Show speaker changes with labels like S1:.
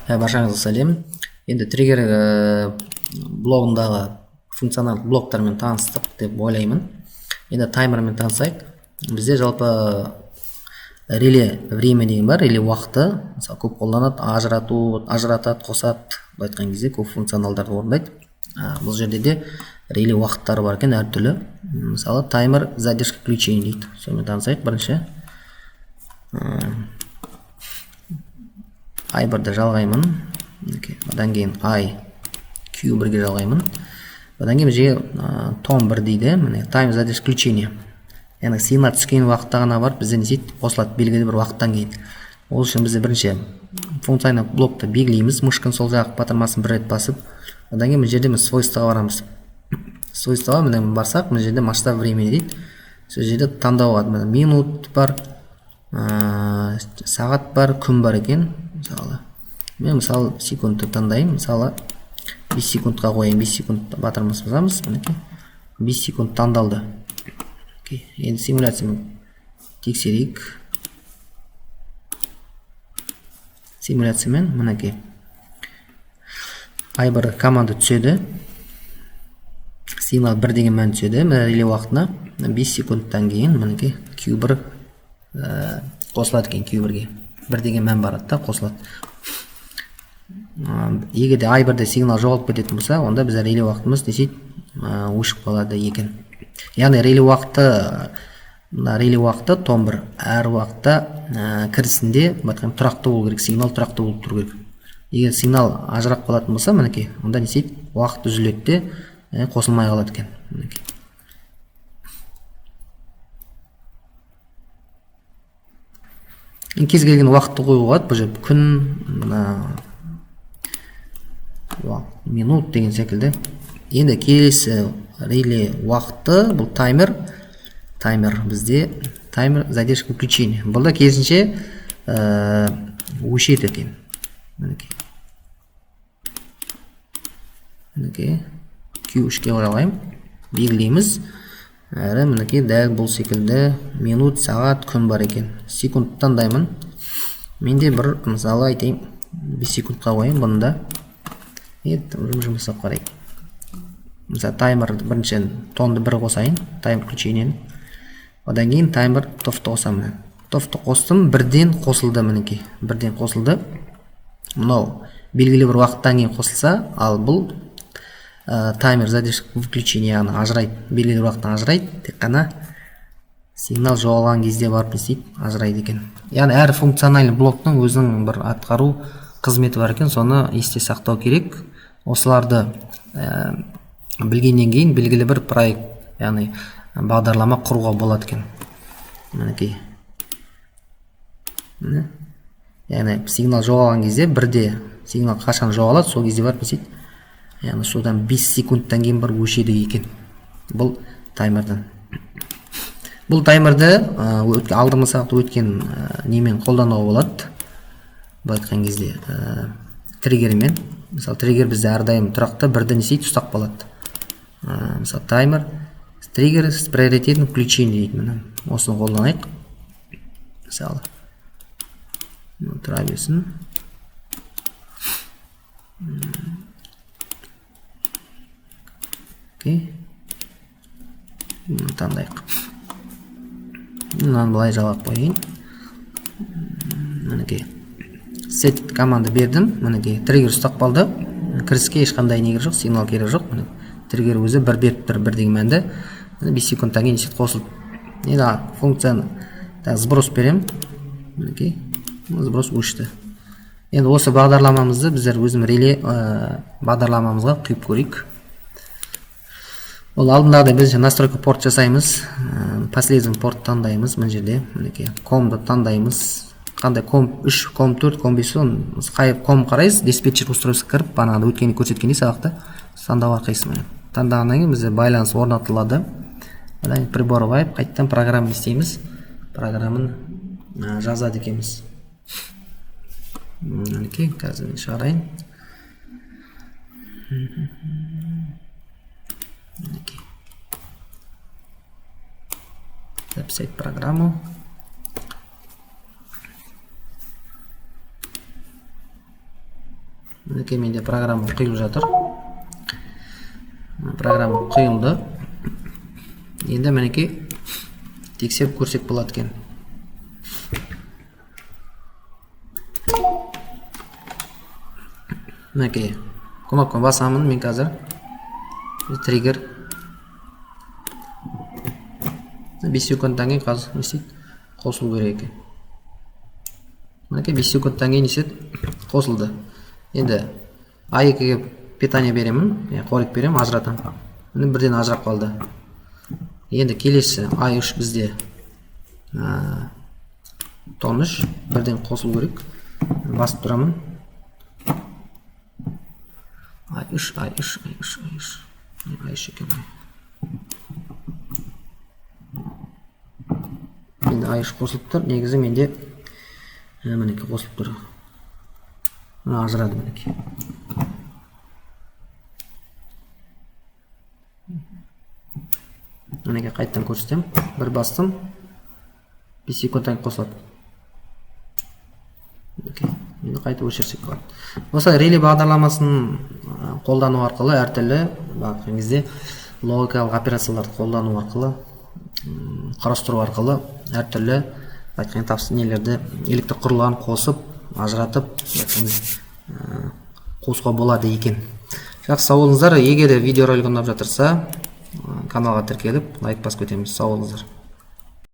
S1: Баршаңызға сәлем. Енді триггер блогындағы функционалдық блоктармен таныстық деп ойлаймын. Енді таймермен танысайық. Бізде жалпы реле время деген бар, реле уақыты, мысалы көп қолданады, ажырату, ажыратады, қосады, былай айтқан кезде көп функционалдарды орындайды. Бұл жерде де реле уақыттары бар екен әртүрлі. Мысалы таймер задержка включения дейді. Сонымен танысайық бірінші. Ай бірді жалғаймын. Одан кейін ай Q бірге жалғаймын. Одан кейін бізге том 1 дейді. Міне тайм задержка включения. Яғни сигнал түскен уақытта ғана барып бізде не істейді? Қосылады белгілі бір уақыттан кейін. Ол үшін бізде бірінші функционалдық блокты белгілейміз. Мышканың сол жақ батырмасын бір рет басып, одан кейін мына жерде біз свойствоға барамыз. Свойствоға міне барсақ, мына жерде масштаб времени дейді. Сол жерде таңдауға міне минут бар, сағат бар, күн бар екен. Мысалы, мен мысалы секундты таңдаймын. Мысалы 5 секундқа қояйын, 5 секунд батырмасын басамыз. Мінекей 5 секунд таңдалды. Окей, енді симуляциямен тексерейік. Симуляциямен мінекей ай бір команда түседі. Сигнал 1 деген мән түседі. Мына реле уақытына 5 секундтан кейін мінекей Q бір, қосылады екен. Q бірге 1 деген мән барады да қосылады. Егер де ай бірде сигнал жоғалып кететін болса, онда бізде реле уақытымыз не істейді? Өшіп қалады екен. Яғни реле уақыты, мына реле уақыты том 1 әр уақытта, кірісінде, былай айтқанда, тұрақты болу керек, сигнал тұрақты болып тұру керек. Егер сигнал ажырап қалатын болса, мінекей, онда не істейді? Уақыт үзіледі де, қосылмай қалады екен. Мінекей. Енді кез келген уақытты қоюға болады. Бұл жерде күн, мына уақыт, минут деген секілді. Енді келесі реле уақыты бұл таймер. Таймер бізде таймер задержка включения. Бұл да керісінше, өшеді екен. Мінекей. Мінекей Q үшке оралайын. Белгілейміз. Әрі мінекей дәл бұл секілді минут, сағат, күн бар екен. Секунд таңдаймын. Менде бір мысалы айтайын, 5 секундқа қояйын бұны да. Енді жұмыс жасап қарайық. Мысалы таймер бірінші тонды 1 қосайын, таймер включениені. Одан кейін таймер тофты қосамын. Тофты қостым, бірден қосылды мінекей. Бірден қосылды. Мынау белгілі бір уақыттан кейін қосылса, ал бұл, таймер задержка включения, яғни ажырайды, белгілі бір уақыттан ажырайды, тек қана сигнал жоғалған кезде барып не істейді, ажырайды екен. Яғни әр функциональный блоктың өзінің бір атқару қызметі бар екен, соны есте сақтау керек. Осыларды, білгеннен кейін белгілі бір проект, яғни бағдарлама құруға болады екен. Мінекей. Міне. Яғни сигнал жоғалған кезде, бірде сигнал қашан жоғалады, сол кезде барып не істейді? Яғни содан 5 секундтан кейін барып өшеді екен. Бұл таймерден. Бұл таймерді, алдыңғы сабақта өткен, немен қолдануға болады. Былай айтқан кезде, триггермен. Мысалы триггер бізде әрдайым тұрақты бірді не істейді, ұстап қалады. Мысалы таймер триггер с приоритетным включением дейді. Міне осыны қолданайық. Мысалы тұра берсін. Окей. Таңдайық. Мынаны былай жалғап қояйын. Мінекей. Set команда бердім. Мінекей триггер ұстап қалды. Кіріске ешқандай не керек жоқ, сигнал керек жоқ. Міне триггер өзі бір беріп тұр, бір деген мәнді. Міне 5 секундтан кейін сет қосылды. Енді функцияны тағы сброс беремін. Мінекей сброс өшті. Енді осы бағдарламамызды біздер өзім реле, бағдарламамызға құйып көрейік. Ол алдындағыдай біз настройка порт жасаймыз. Последовательный порт таңдаймыз мына жерде. Мінекей комды таңдаймыз. Қандай ком 3, ком 4, ком 5, соны қай ком қарайсыз, диспетчер устройство кіріп, бағанағыдай өткенде көрсеткендей сабақта таңдау арқайсыз. Міне таңдағаннан кейін бізде байланыс орнатылады. Одан кейін прибор қойып қайтадан программа істейміз. Программаны, жазады екенбіз. Мінекей қазір мен шығарайын. Мінекей. Записать программу. Мінекей, менде программа құйылып жатыр. Программа құйылды. Енді, мінекей, тексеріп көрсек болады екен. Мінекей, кнопканы басамын мен қазір. Триггер 5 секундтан кейін қазір не істейді? Қосылу керек екен. Мінекей, 5 секундтан кейін не істеді? Қосылды. Енді А2-ге питание беремін, қорек беремін, ажыратамын. Міне, бірден ажырап қалды. Енді келесі А3 бізде тон 3, бірден қосылу керек. Басып тұрамын. А3, А3, А3, А3, А3 екен. Енді А3 қосылып тұр. Негізі менде, мінекей, қосылып тұр. Мына ажырады, мінекей. Мінекей, қайтадан көрсетемін. Бір бастым, 5 секундтан кейін қосылады. Мінекей, енді қайтып өшірсек болады. Осылай реле бағдарламасын қолдану арқылы әртүрлі бағытқан кезде логикалық операцияларды қолдану арқылы, құрастыру арқылы әртүрлі айтқан тапсы нелерді, электр құрылғыларын қосып, ажыратып, қосуға болады екен. Жақсы, сау болыңыздар. Егер де видеоролик ұнап жатырса, каналға тіркеліп, лайк басып кетеміз. Сау болыңыздар.